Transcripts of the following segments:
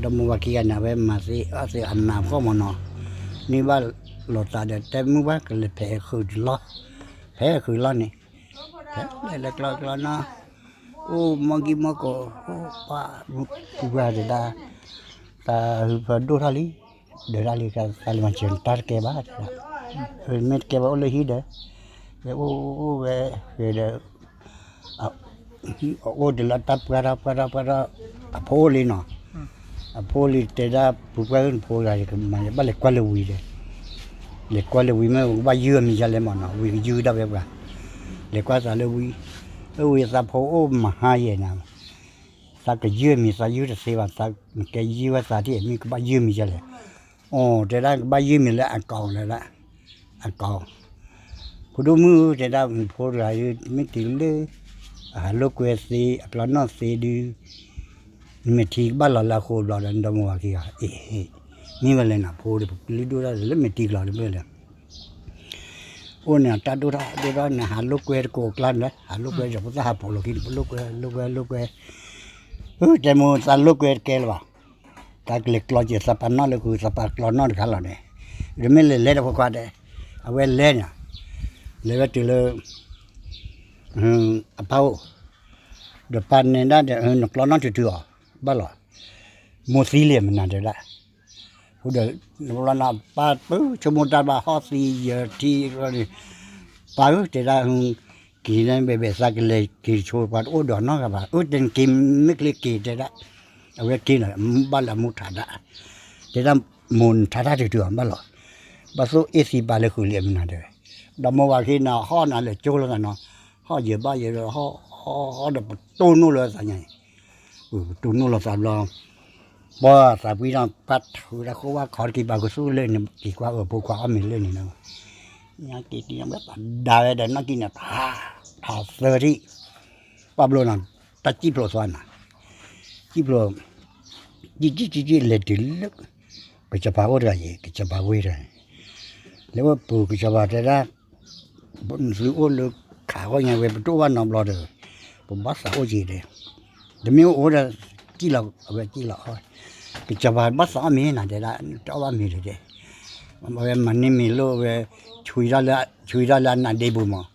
ဒီမါဝၤခံဂၤန့ၣ် အဝဲမၤသ့အီၣ်သ့အနးဖှီၣ်မးနီၤ, န့ၢ်ဘၣ်လိာ်သးဒီး တဲမုၢ်ဘၣ်ကလဲၤဖဲးဃုာ်တလီၢ်, ဖဲးဃုာ်လီၢ်န့ၣ်, ဖဲးလဲၤလဲၤကျီကျီနီၤ, အိၣ်မီၢ်ကံၢ်မီၢ်ကိး, အိၣ်ပှၢ်, ပှၢ်တဲဒၣ်, သးဟုဖၢဒိၣ်ထီၣ်လံ, ဒၢးတၢ်လံ, သးလၢမၤစၢၤတၢ်တကဲဘၣ်တဲဒၣ်, မ့ၢ်တကဲဘၣ်အိၣ်လၢဟံၣ်ဒီး, ဝဲအိၣ်အိၣ်ဝဲ, ဝဲဒီး အအိၣ်တလၢတၢ်ပှၢ်ထီၣ်ပှၢ်ထီၣ်ပှၢ်ထီၣ်, အဖိအိၣ်လံနီၤ, အဖိလံတဲဒၣ် ပှၤပှၢ်ဧၢ နဖိတဂၤ ယကမၤ ယဘၣ်လဲၤကွၢ်လၢဝံၤဒီး, လဲၤကွၢ်လၢဝံၤမ့ၢ် ကဘၣ်ယုၢ်အမံၤဒ်လဲၣ်မးနီၤ, ဝံၤကယုၢ်ဒၣ်ဝဲပှၤ, လဲၤကွၢ်သးလၢဝံၤ, အဝံၤသးဖိအိၣ်မဟါယဲၢ်နၤ, သးကယုၢ်အမံၤ သးယုၢ်တသ့ဘၣ်, သးကဲယုၢ်ဝဲသးထံၣ်မ့ၢ်ကဘၣ်ယုၢ်မံၤဒ်လဲၣ်, အိၣ်တဲဒၣ် ကဘၣ်ယုၢ်မံၤလၢအကိာ်လၢဒၣ်, အကိာ်, ဖိဒိၣ်မုၣ်တဲဒၣ် ဖိတဂၤ မ့ၢ်တုၤလၢ အဟးလိာ်ကွဲသ့ အကျီနီၣ်သ့ဒုး, နမဲာ်ထံကဘၣ်လီၤလၢအဃိဘျီဒီး နဒီမါဝၤခံဂၤ, အ့, မ့ၢ်ဝဲလဲၣ်နၤ ဖိဒီး ပကလုၢ်ဒိၣ်ထီၣ်လၢမဲာ်ထံကလီၤတမ့ၢ်လဲၣ်, အိၣ်န့ၣ် တၢ်ဒိၣ်ထီၣ်ဒိၣ်ထီၣ်န့ၣ် ဟးလိာ်ကွဲတကိးအကျါန့ၣ်, ဟးလိာ်ကွဲဒီး ဖိသၣ်ဟးပိာ်လီၤခံန့ၣ် ပလိာ်ကွဲလိာ်ကွဲလိာ်ကွဲ, တဲမိၢ်သးလိာ်ကွဲတကဲလၢၤဘၣ်, သးကလဲၤကျီက့ၤသးပာ်နီၣ်လၢဃုာ် သးပာ်ကျီနီၣ်တခါလီၤန့ၣ်, ဒီးမ့ၢ်လဲၤလဲၤတဖိခွါဒီး, အဝဲလဲၤန့ၣ်, လဲၤဝဲတုၤလၢ အပၢ်အိၣ်, ဒီးပၢ်နဲဒၣ်ဒီး နကျီနီၣ်တုၤတုၤအီၤ, ဘၣ်လီၤ, မိၢ်သံလံမနၤတဲဒၣ်, ဒီး ပၢ်ပၢ်ဆိကမိၣ်တၢ်ဘၣ်ဟီၣ်သံယၢၤထံန့ၣ်, ပၢ်ဧၢတဲဒၣ်, က့ၤန့ၣ်ဘဲဘဲသးကလဲၤက့ၤဆိပှၤတအိၣ်ဒီးနီတဂၤဘၣ်, အၢ တဲနက့ၤမ့ၢ်ကျဲက့ၤတဲဒၣ်, အဝဲက့ၤလီၤ ဘၣ်လၢအမူထးဒၣ်, တဲဒၣ်မိၢ်နထါတၢ်တုၤတုၤအီၤဘၣ်လီၤ, ဘၣ်သိၣ်အ့ၣ်သံပာ်လၢဃုာ်လံမနၤတဲဝဲ, ဒီးမိၢ်ဝၤခံန့ၣ် ဟီၣ်နၤလဲၤကၠိလိာ်သးနီၤ, ဟီၣ်ယဲၢ်ဘၣ်ယဲၢ်ဒီး ဟီၣ်ဟီၣ်ဒီးပတိၢ်နီၣ်လၢသးညါအံၤ ပတိၢ်နီၣ်လီၤသးဘျီ, ပှၤသးပှံၤနီၤ ပှၤထုးတၢ်ဃိဝဲခီတက့ၤ ပှၤကသူၣ်လၢန့ၣ် က့ၤကွၢ်အၢဖိခွါအီၣ်မ့ၤလၢန့ၣ်နီၤ, ညါက့ၤတံၢ်ဝဲပှၤဒါဝဲဒီးနီၢ်ကံၢ်န့ၣ် ထး, ထးသၢထံၣ်, ပှၤဘျီနီၤ, တၢ်စံၣ်ဖျိးသွါနၤ, စံၣ်ဖျိး, စံၣ်စံၣ်စံၣ်စံၣ်လဲၤတုၤလၢ ကစီၤပၤအိၣ်တဂၤအံၤ ကစီၤပၤဝ့ၢ်တဂၤ, လဲၤဝဲပူၤ ကစီၤပၤတဲဒၣ် သုအိၣ်လၢခးဃီညါဝဲ ပတအိၣ်ဘၣ်နီတဘျီဒီး ပဘၣ်သးအိၣ်က့ၤဒီး, တမ့ၢ်အိၣ်ဒီး စံၣ်လီၤ အဝဲစံၣ်လီၤအီၣ်, ကစီၤပၤဘၣ်သးအီၣ်မ့ၤနၤတဲဒၣ် တအီၣ်ဘၣ်မ့ၤဒီးတဲ, အဝဲမၤန့ၢ်မ့ၤလိာ်ဝဲ, ဆွံထီၣ်လၢအနးဒ့ပူၤမး,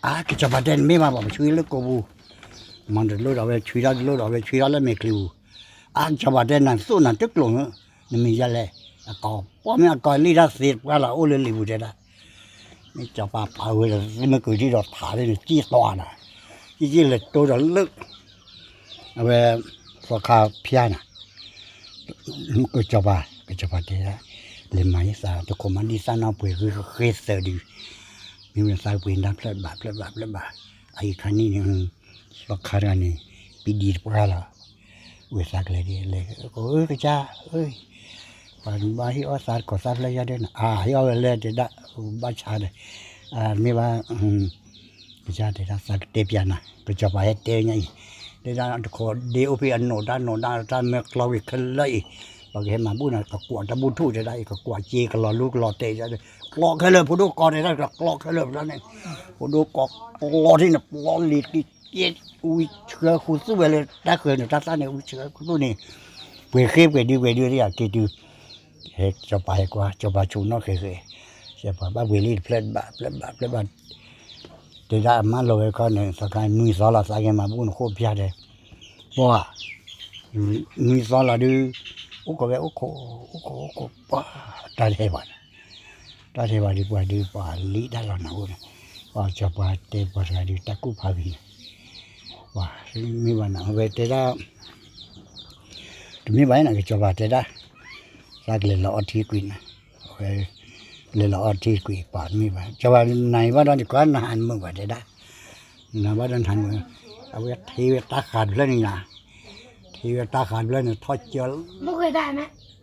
အါ ကစီၤပၤတဲနမ့ၢ်ဘၣ်ဘၣ် ပဆွံလၢကိာ်ပူၤ, မၤတလိၣ်ဒီးဝဲဆွံထီၣ်တလိၣ်ဒီးဝဲဆွံထီၣ်လၢမဲာ်ချံပူၤ, အါ ကစီၤပၤတဲနသိၣ်နၤတကျိာ်, နမ့ၢ်ယဲလဲၣ်, အကိး ပှၤမ့ၢ်အကိးလံတၢ်သ့တပှၢ်လီၤ အိၣ်လၢလံာ်ပူၤတဲဒၣ်, မ့ၢ်ကစီၤပၤပာ်ဝဲဒီး သုမ့ၢ်ကုာ်ထံဒီးထးလၢန့ၣ် စံၣ်သွါနၤ, စံၣ်စံၣ်လဲၤတိဒီးလၢ အဝဲ သီခါဖၠါနၤ, ကစီၤပၤ ကစီၤပၤတဲဒၣ်, လဲၤမၤယသးတခိၣ်မး ဒ်သၣ်နီၣ်ပှဲၤဂ့ၤဃ့သၢဒု, မ့မ့ၢ်သးပှ့ၤနၤဖျၢၣ်ဘၣ်ဖျၢၣ်ဘၣ်ဖျၢၣ်ဘၣ်, အအံၤခါန့ၣ်န့ၣ်, သီခါတဂၤန့ၣ်, ပံဒံတပှၢ်လီၤ, ဝဲသးကလဲၤဒ်လဲၣ်, ကစၢ်, ပှၤဘၣ်ဟ့ၣ်အီၣ်သးတခိၣ်သၣ်ဖျၢၣ်ယါဒၢနၤ, အါ ဟ့ၣ်အီၣ်ဝဲလဲၣ်တဲဒၣ်, ဘၣ်ဆါဒီး, မ့ၢ်ဘၣ် ကစၢ်တဲဒၣ်သးကတဲပျးနၤ ကစီၤပၤဟဲတဲညါအံၤ, တဲဒၣ်တခိၣ်ဒ့အိၣ်ဖဲအနိၣ်တၢ်နိၣ်တၢ် တၢ်မၢကျီဝံၤခဲလၢာ်အံၤ, ပှၤကဟဲမၤဘူၣ်နၤ ကကွၢ်တၢ်ဘူၣ်ထူၣ်တဲဒၣ်အံၤ ကကွၢ်စ့ကလီၤလူကလီၤတဲာ်, ကျီခဲလၢာ် ဖိဒိၣ်ကီတဲဒၣ် ကျီခဲလၢာ်ဖျါန့ၣ်, ဖိဒိၣ်ကီကျီထံၣ်န့ၣ် ပျီလံၤတက့ၢ်, ဝံဆှၢဃုာ်သူၣ်ဝဲလၢတၢ်ဃၢၤန့ၣ် တၢ်သၣ်န့ၣ် ဝံဆှၢဃုာ်သူၣ်န့ၣ်, ပှဲၤဃ့ပှဲၤဒုပှဲၤဒုတယၤက့ၤတုၤ ဟဲကစီၤပၤဟဲကွၢ် ကစီၤပၤဆိးနီၣ်ဃဲးဃဲး, ကစီၤပၤဘၣ်ပှ့ၤလံတဖျၢၣ်ဘၣ် ဖျၢၣ်ဘၣ် ဖျၢၣ်ဘၣ်, တဲဒၣ်အမါလီၤဝဲခီန့ၣ် သီခါနွံသီလီၤ သးကဲမၤဘူၣ်နဃိၣ်ဖၠါတဲ, ပှၤ, နွံသီလီၤဒုး, အိၣ်ကီးဝဲအိၣ်ခိး, အိၣ်ခိးအိၣ်ခိးပှၤ, တၢ်တဟဲဘၣ်န့ၣ်, တၢ်တဟဲဘၣ်ဒုးပှၤဒုးပှၤလံတၢ်လီၤနၤအိၣ်န့ၣ်, ပှၤကစီၤပၤတဲပှၤတဂၤဒုးတၢ်ကူၣ်ဖးဂ့ၤန့ၣ် ပှၤမ့ၢ်ဘၣ်နၤ အဝဲတဲဒၣ်, တမ့ၢ်ဘၣ်နၤ ကစီၤပၤတဲဒၣ်, သးကလဲၤလီၤအီထံကွံာ်နၤ, အဝဲ, လဲၤလီၤအီထံကွံာ် ပှၤတမ့ၢ်ဘၣ် ကစီၤပၤနၤအံၤဘၣ်ဒီး နကွၢ်နဟးနမုာ်ဘၣ်တဲဒၣ်, နၤဘၣ်ဒီးနဟးနမုာ်, အဝဲထံၣ်ဝဲတၢ်ဃးတဖျၢၣ်န့ၣ်နၤ, ထံၣ်ဝဲတၢ်ဃးတဖျၢၣ်န့ၣ် ထီၣ်ကၢ,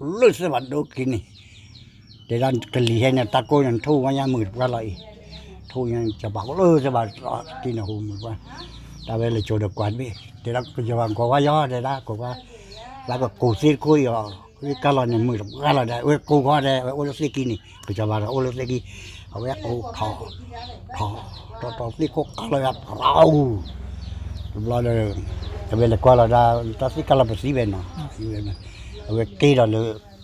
လၢသ့ၣ်ဘၣ်ဒိက့ၤန့ၣ် တဲဒၣ်ကလံၤဟဲန့ၣ် တၢ်ကိၢ်န့ၣ် ထိၣ်ဝဲညါမုာ်တပှၢ်လီၤအံၤ, ထိၣ်ညါကစီၤပၤအိၣ်လၢသ့ၣ်ဘၣ်က့ၤန့ၣ်ဟူးမုာ်တပှၢ်, တၢ်ဝဲလဲၤကၠိၤဒီးကွၢ်တဘ့ၣ် တဲဒၣ်ကစီၤပၤကိးဝဲယီၤတဲဒၣ် ကိးဝဲ, သးကကိးသ့ၣ်တခိၣ်အံၤအီၤ, ဝဲကၢ်လီၤန့ၣ် မုာ်တပှၢ်လီၤဒီး ဝဲကိးခီဒီး ဝဲအိၣ်လၢသ့ၣ်ခံန့ၣ် ကစီၤပၤဒီးအိၣ်လၢသ့ၣ်ခံ, အဝဲကိးထီၣ်, ထီၣ်, ထီၣ်ထီၣ်သ့ၣ်ခိၣ်ကၢ်လီၤယၤ ပရၢ်, တဘျီဒီး, အဝဲလဲၤကွၢ်လီၤဒၣ် တၢ်သ့ၣ်ကၢ်လီၤပသံဝဲနီၤ, အဝဲက့ၤဒီးလၢ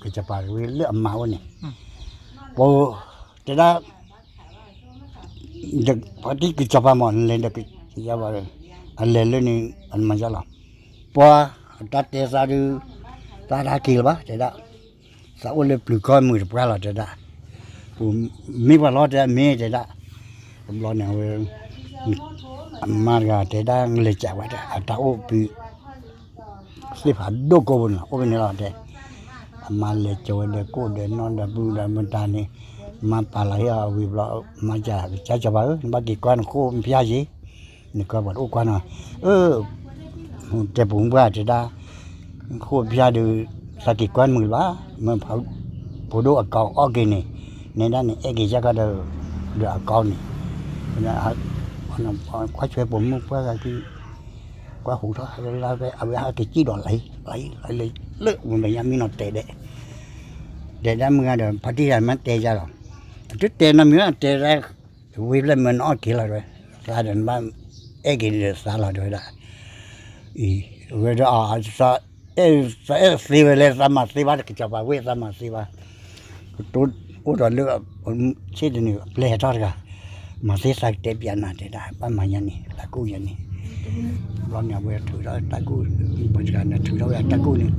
ကစီၤပၤဝ့ၢ်လၢအမါအိၣ်န့ၣ်, ပတဲဒၣ် ဖါတံၢ်ကစီၤပၤမ့ၢ် နလဲၤဒီးကယါဘၣ်, အလဲၤလၢန့ၣ် အမၤယါလီၤ. ပှၤအတၢ်တဲသးဒုး သးတဟးက့ၤလၢၤဘၣ်တဲဒၣ်, သးအိၣ်လၢပျုၤကီၢ်မုာ်တပှၢ်လီၤတဲဒၣ်, ပမ့ၢ်ပှၤလီၤတဲမ့ၢ်တဲဒၣ်, တဘျီန့ၣ်ဝဲ အမါတဂၤတဲဒၣ် လဲၤကးဝဲဒၣ် အတၢ်အိၣ်ပူၤ သ့ၣ်ဖးဒိၣ်ကိးပူၤန့ၣ်လီၤ အိၣ်ဖဲန့ၣ်လီၤတဲ, အမါလဲၤကၠီၤဝဲဒီးကိၣ်ဒီးနီၣ်ဒီးပုၢ်ဒီးမတၤန့ၣ်, မါပာ်လီၤဟ့ၣ်အီၤဝံၤဘျီ, မါကၢ် ကၢ်ကၢ်ပၤဧၢ နဘၣ်က့ၤကွၢ်နခိၣ်ဖၠါယ့ၤ, နကွၢ်ပှၤတအိၣ်ကွၢ်နီၤ, အၢ တဲပူၤမုၣ်ပှၢ်တဲဒၣ်, ခိၣ်ဖၠါဒုး သးက့ၤကွၢ်မုာ်လၢၤဘၣ်, မ့ၢ်ဖိဒိၣ်အကိးအီၣ်က့ၤန့ၣ်, နဲဒၣ်န့ၣ် အဲၣ်က့ၤယဲၢ်ကီၢ်ဒီး ဒီးအကိးန့ၣ်, ကွၢ်ဆွဲပူၤမုၣ်ပှၢ်ဂၤက့ၤ ကွၢ်ဟူးထီၣ်လၢလၢ်ဖဲ အဝဲဟဲက့ၤစံၣ်ဒီးလၢ လၢလၢလၢ မ့ၢ်ညါမံနီၤတဲဒဲး, တဲဒၣ်မုၢ်ဂၤဒီး ဖါတံၢ်ဂၤမ့ၢ်တဲယၤလီၤ, အတတဲနီတမံၤဘၣ် တဲဒၣ်, ဝံၤဖျဲၣ်မ့ၢ်နအီၣ်က့ၤလီၤဝဲ, သးဒီးနဘၣ် အဲၣ်က့ၤဒီးသးလီၤတဲဝဲဒၣ်, အံၤ, ဝဲဒၣ်အီၤ သးအဲၣ်သ့ဝဲလဲၣ် သးမၤသ့ဘၣ် ကစီၤပၤဝ့ၢ်သးမၤသ့ဘၣ်, ကတိၤအိၣ်ဒီးလၢ ဆ့ၣ်တနံၤအပျဲၢ်ဟဲထီၣ်တဂၤ, မၤသ့သးကတဲပျးနၤတဲဒၣ် ဘၣ်မၤညါန့ၣ် တၢ်ကူၣ်ယါန့ၣ်, ဘျီန့ၣ် အဝဲထုးထီၣ်တၢ်ကူၣ်, ပှၤတဂၤန့ၣ် ထုးထီၣ်ဝဲအတၢ်ကူၣ်န့ၣ်,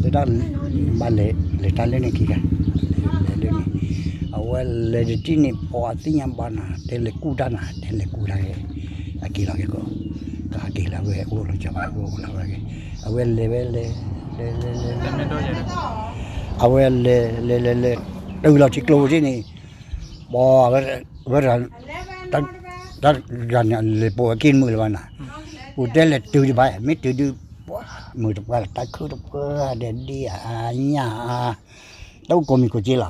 တဲဒၣ် ဘၣ်လဲၤလဲၤတၢ်လၢန့ၣ်ခံဂၤ, လဲၤလၢန့ၣ်, အဝဲလဲၤတထံၣ်န့ၣ် ပှၤသ့ၣ်ညါဘၣ်နၤ တဲလဲၤကူၣ်တၢ်နၤ တဲလဲၤကူၣ်တၢ်ဂ့ၤ, အက့ၤလီၤက့ၤကီး, ကဟးက့ၤလၢအဝဲအိၣ်လီၤ ကၠီၤပၤအိၣ်လီၤဝဲက့ၤ, အဝဲလဲၤဝဲလဲၤ လဲၤလဲၤလဲၤလဲၤ အဝဲလဲၤလဲၤလဲၤလဲၤ တုၤလီၤထံကျိပူၤထံၣ်န့ၣ်, ပှၤဝဲ ဝဲဒၣ် တၢ်တဂၤန့ၣ် လဲၤပိာ်အက့ၢ်မုာ်လၢၤဘၣ်နၤ, အိၣ်တဲလဲၤတုၤတဘၣ် မ့ၢ်တုၤဒုး ပှၤမုာ်တပှၢ်လၢ တၢ်ခုၣ်တပှၢ်ဒီးဒ်အညၣ်အါ, တၢ်အိၣ်ကိးမံၤကိးက့လီၤ,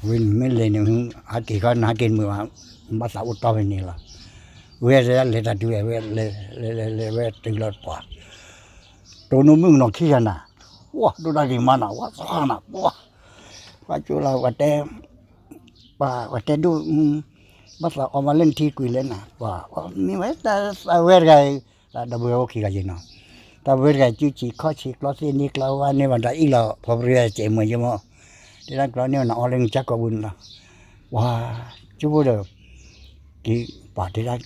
ဝဲန့ၣ်မ့ၢ်လဲၤန့ၣ် ဟဲက့ၤခီနဟဲက့ၤမုာ်ဘၣ်, ဘၣ်သးအိၣ်တီၢ်ဖဲန့ၣ်လီၤ, ဝဲလဲၤတၢ်တုၤဝဲ လဲၤလဲၤလဲၤလဲၤဝဲတုၤလီၤပှၤ တိၢ်နီၣ်မုၣ်ကနီၤခံဂၤနၤ, ပှၤဒိၣ်တၢ်ဂ့ၤမးနၤ ဝဲသီနၤ ပှၤ, ပှၤကၠိလီၤ ပှၤတဲ, ပှၤတဲဒိၣ်, ဘၣ်သးအီၣ်မးလၢနထံကွံာ်လဲၣ်နၤ, ပှၤမ့ၢ်ဝဲတၢ်သးဝဲတဂၤ, တၢ်ဒီပုၢ်ဝဲၢ်အိၣ်ခံဂၤယ့ၤနီၤ, တၢ်ဝဲတဂၤ စုဆံးခီၣ်ဆံးကျီသ့ၣ်န့ၢ်ကျီဝါန့ၢ်ဘၣ်တၢ်အံၣ်လီၤ ဖီပရံယၤစဲးမွဲယ့ၤမး, တဲဒၣ်ကျီန့ၢ်ဘၣ်နၤအီၣ်လၢနကၢ်ကိာ်ပူၤန့ၣ်လီၤ, ပှၤ, ကၠိဖိဒီး က့ၤပှၤတဲဒၣ်,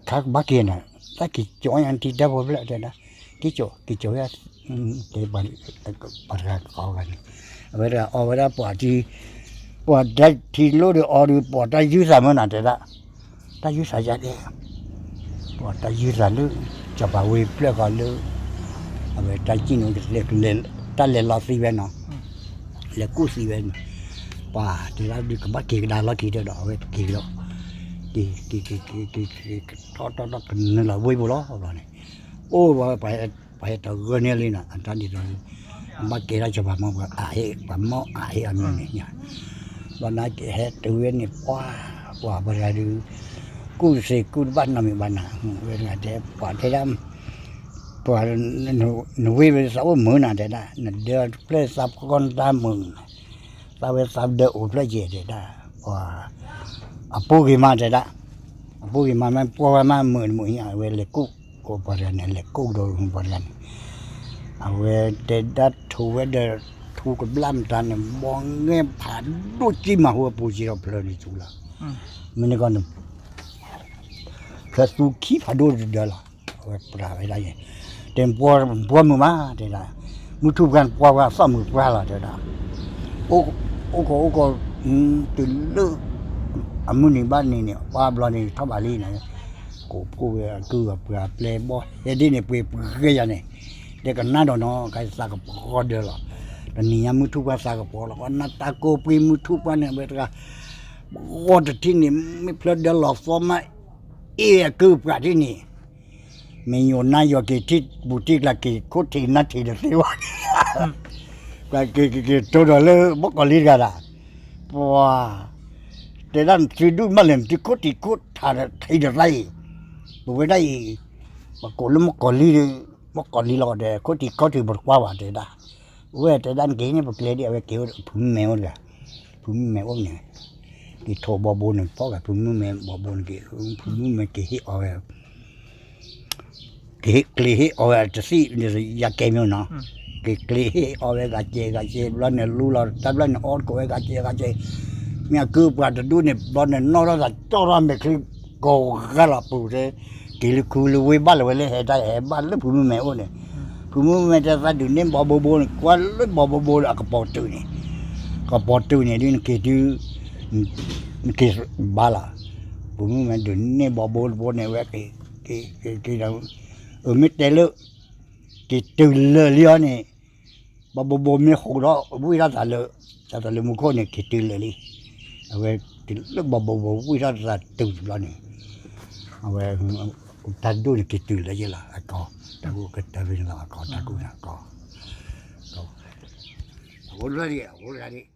ခါကဘၣ်က့ၤနၤ, တၢ်က့ၤကၠီညါထံတၢ်ဖိဖျၢၣ်တဲဒၣ်, က့ၤကၠီ, က့ၤကၠီဝဲ, တဲပှၤတဂၤကိးဂၤန့ၣ်, အဝဲဒၣ်အီၣ်ဝဲဒၣ်ပှၤထံ, ပှၤတၢ်ထံလိၣ်ဒီးအီၤဒီး ပှၤတၢ်ယုၢ်သးမ့ၢ်နၤတဲဒၣ်, တၢ်ယုၢ်သးယါဒဲး, ပှၤတၢ်ယုၢ်သးလၢ စီၤပၤဝ့ၢ်ဖျၢၣ်ဃီလၢ အဝဲတၢ်စံၣ်န့ၣ် တၢ်လဲၤလီၤသံဝဲနီၤ, လဲၤကူၣ်သံဝဲန့ၣ်, ပှၤတဲဒၣ်ဒုးကဘၣ်က့ၤကဒါလီၢ်ခံဒီး အဝဲက့ၤလီၤ, က့ၤ က့ၤ က့ၤ က့ၤ က့ၤ ထီၣ်ထီၣ်ထီၣ်ကနုာ်လီၤဝ့ၢ်ပူၤလီၤဘျီန့ၣ်, အိၣ်ဝဲပှၤဟဲတဂၢၢ်န့ၣ်လံနီၤ အတၢ်ဒ်သိးလံ, ဘၣ်ကဲထီၣ်စီၤပၤမ့ၢ်ပှၤအဟ့ၣ် ပှၤမ့ၢ်အဟ့ၣ်အမံၤန့ၣ်ညါ, ဘျီန့ၣ်ကဟဲတုၤဝဲန့ၣ် ပှၤ ပှၤပှၤတဂၤဒုး ကူၣ်စ့ကူၣ်တဘၣ်နီတမံၤဘၣ်နၤ, ဝဲတဂၤတဲ ပှၤတဲဒၣ် ပှၤ နဝ့ၢ်ဝဲသးအိၣ်မုာ်နၤတဲဒၣ် နဒၢဖျၢၣ်သးဖီၣ်နတၢ်မုာ်, သးဝဲသးဒၢအိၣ်ဖျၢၣ်ကဲတဲဒၣ်, ပှၤ အပူၤဂ့ၤမးတဲဒၣ်, အပူၤဂ့ၤမးမ့ၢ်ပှၤဝဲမး မုာ်တမုာ်အဝဲလဲၤကူၣ်, ကိးပှၤတဂၤန့ၣ် လဲၤကူၣ်ကဒီးပှၤတဂၤန့ၣ်, အဝဲတဲဒၣ်ထိးဝဲဒီး ထူကဘျၣ်မတၤန့ၣ် ဘီငဲၢ်ဖးဒိၣ်ကံၢ်မးဟိအပူၤက့ဒီးဖျၢၣ်န့ၣ်သူလီၤ, မ့ၢ်န့ၣ်ကီးန့ၣ် ဖျၢၣ်သူခံဖးဒိၣ်တဒၢလီၤ, အဝဲပြးဝဲဒၣ်ယဲ, တဲပှၤမုာ်မးတဲဒၣ်, မုၢ်ထူၣ်ပှၢ်န့ၣ်ပှၤဝဲအသီၣ်မုာ်ပှၢ်လီၤတဲဒၣ်, အိၣ်ခိးအိၣ်ခိး, တုၤလၢ အမုၢ်နံၤဘၣ်နံၤန့ၣ် ပှၤဘျီန့ၣ်ထီၣ်ဘးလံန့ၣ်, ကိးဖှိၣ်ဝဲအကုၢ်အပှၤအပျဲၢ်ဘီၣ်ဟဲဒ်န့ၣ်ပှ့ၤပှ့ၤယၤန့ၣ်, တဲကနၣ်ဒီးနီၤ ကသးကပှီၤဒၢလီၤ, တနံၤညါမုၢ်ထူၣ်ပှၢ်သးကပှီၤလီၤ နတၢ်ကိးပှ့ၤမုၢ်ထူၣ်ပှၢ်န့ၣ် အဝဲတဂၤ ပှီၤတထံၣ်န့ၣ် မ့ၢ်ဖျၢၣ်ဒၢလီၤသီမး အ့ၣ်အကုၢ်ပှၤထံၣ်န့ၣ် မ့ၢ်ယိၤနါယီၤက့ၤထံၣ်ဘူးထံၣ်ကျါက့ၤ ခိၣ်ထံးနၢ်ထံးတသ့ဘၣ်, က့ၤက့ၤက့ၤက့ၤတိၢ်ဒီးလၢဘီၣ်ကီၤလံတဂၤဒၣ်, ပှၤ တဲဒၣ်နသုဒူၣ်မးလဲၣ် နသုခိၣ်ထံးခိၣ်ထးထံးတသ့အံၤ, ပဝဲဒၣ်အံၤ ပကိးလၢမီၢ်ကီၤလံ, မီၢ်ကီၤလံလီၤဒီး ခိၣ်ထံးခိၣ်ထံးပတကွၢ်ဘၣ်တဲဒၣ်, ဝဲတဲဒၣ်နက့ၤန့ၣ် ပကျဲဒ်အဝဲက့ၤအိၣ်ဒီးဖုမုၢ်မဲအိၣ်တဂၤ, ဖုမုၢ်မဲအိၣ်န့ၣ်, က့ၤထိးဘီဘိန့ၣ် ဖီၣ်ဂၤဖုမုၢ်မဲဘီဘိန့ၣ်က့ၤ, ဖုမုၢ်မဲက့ၤဟ့ၣ်အီၤဝဲ က့ၤဟ့ၣ်ကျ့ၤဟ့ၣ်အီၤဝဲတသ့ၣ် ယၤကဲမ့ၢ်နီၤ, က့ၤကျ့အီၣ်ဝဲဂၤစဲးဂၤစဲး ဘျီန့ၣ်လူလီၤ တၢ်ဘျီန့ၣ်အီၣ်ကိးဝဲဂၤစဲးဂၤစဲး, မ့ၢ်အကုပှၤတဒူၣ်န့ၣ် ဘျီန့ၣ်နီၣ်ထီၣ်သးကၠီထီၣ်မဲာ်ချံ ကိးဂၤလီၤပူၤတဲ, က့ၤလၢခူလၢဝ့ၢ်ဘၣ်လၢၤဝဲလၢဟဲတၢ်ဟဲဘၣ်လၢဖုမုၢ်မဲအိၣ်န့ၣ်, ဖုမုၢ်မဲတဲသးဒုးန့ၢ်ဘီဘိဘိန့ၣ် ကွၢ်လၢဘီဘိဘိလၢအကပီၤတုာ်န့ၣ်, ကပီၤတုာ်န့ၣ်ဒုး နက့ၤတုၤ နက့ၤဘါလီၤ, ဖုမုၢ်မဲဒုးန့ၢ်ဘီဘိတဘိန့ၣ်ဝဲက့ၤ, က့ၤက့ၤက့ၤဒီး, အမ့ၢ်တဲလၢ က့ၤတုၤလၢာ်လံအီၤန့ၣ်, ဘီဘိဘိမ့ၢ်ဟိးထီၣ်ဝံၣ်ထီၣ်သးလၢ, တၢ်သးလၢမူခိၣ်န့ၣ် က့ၤတုၤလၢာ်လံ, အဝဲတုၤလၢဘီဘိဘိဝံၣ်ထီၣ်သးတုၤတဘျီန့ၣ်, အဝဲ တၢ်ဒိၣ်န့ၣ်က့ၤတုၤလၢာ်ယဲလီၤ အကီ, တၢ်ကူၣ်ကတၢၢ်ဖဲန့ၣ်လီၤ အကီ တၢ်ကူၣ်န့ၣ်အကီ, အဝဲလၢဒံး အဝဲလၢဒံး